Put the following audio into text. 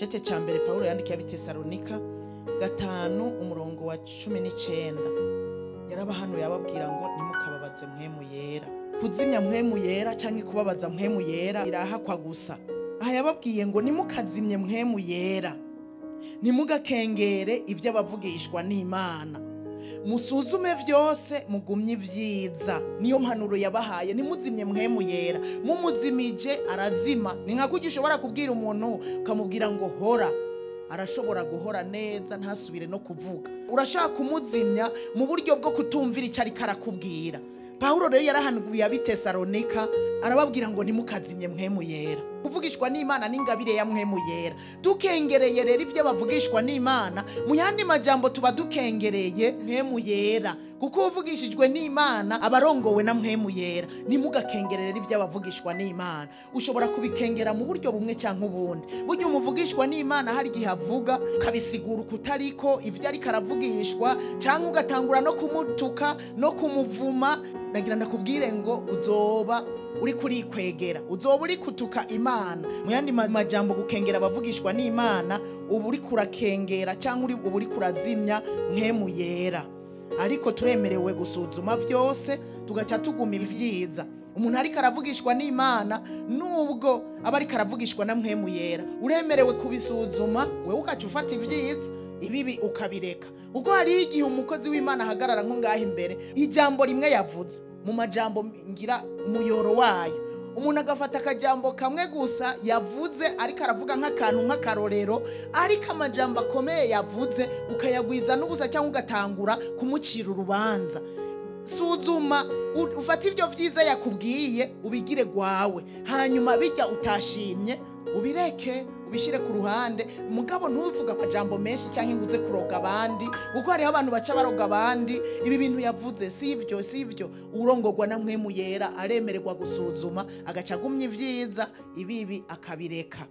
Cete ca mbere Pawulo yandikiye ab'i 5 umurongo wa 19 yarabahanuye ababwira ngo ntimukababaze Mpwemu Yera. Kuzimya Mpwemu Yera canke kubabaza Mpwemu Yera irahakwa gusa. Aha yababwiye ngo ntimukazimye Mpwemu Yera, ntimugakengere ibyo abavugishwa n'Imana, musuzume vyose mugumye ivyiza. Niyo mpanuro yabahaye, ntimuzimye Mpwemu Yera. Mumuzimije arazima. Ni nka kurya ushobora kubwira umuntu ukamubwira ngo hora, arashobora guhora neza ntasubire no kuvuga. Urashaka kumuzimya mu buryo bwo kutumvira icyo ariko arakubwira. Pawulo rero yarahanuye ab'i Tesalonika arababwira ngo ntimukazimye Mpwemu Yera. Kuvugishwa n'Imana n'ingabire ya Mpwemu Yera. Dukengereye rero ibyo bavugishwa n'Imana, mu yandi majambo tuba dukengereye Mpwemu Yera, kuko uvugishijwe n'Imana abarongowe na Mpwemu Yera. Ntimugakengerere ibyo bavugishwa n'Imana. Ushobora kubikengera mu buryo bumwe canke ubundi. Burya umuvugishwa n'Imana hari igihe avuga ukabisigura ukutariko ibyo ariko aravugishwa, canke ugatangura no kumutuka no kumuvuma. Nagira ndakubwire ngo uzoba uri kurikwegera, uzoba uri kutuka Imana. Mu yandi majambo, gukengera abavugishwa n'Imana uba uri kurakengera cyangwa uba uri kurazimya Mpwemu Yera. Ariko turemerewe gusuzuma vyose tugaca tuguma ivyiza. Umuntu ariko aravugishwa n'Imana nubwo aba ariko aravugishwa na Mpwemu Yera, uremerewe kubisuzuma wewe ugaca ufata ivyiza, ibibi ukabireka. Kuko hari igihe umukozi w'Imana ahagarara nko ngaho imbere, ijambo rimwe yavuze mu majambo ngira umuyoro wayo, umuntu agafata akajambo kamwe gusa yavuze ariko aravuga nk'akantu nk'akarorero, ariko amajambo akomeye yavuze ukayagwiza n'ubusa cyangwa ugatangura kumucira urubanza. Suzuma, ufate ibyo vyiza yakubwiye ubigire gwawe, hanyuma bijya utashimye ubireke, ubishire ku ruhande. Mugabo ntuvuga amajambo menshi cyangwa ngo uze kuroga abandi, kuko hariho abantu baca baroga abandi. Ibi bintu yavuze sivyo, sivyo. Urongorwa na Mpwemu Yera aremererwa gusuzuma, agaca agumya ivyiza, ibibi akabireka.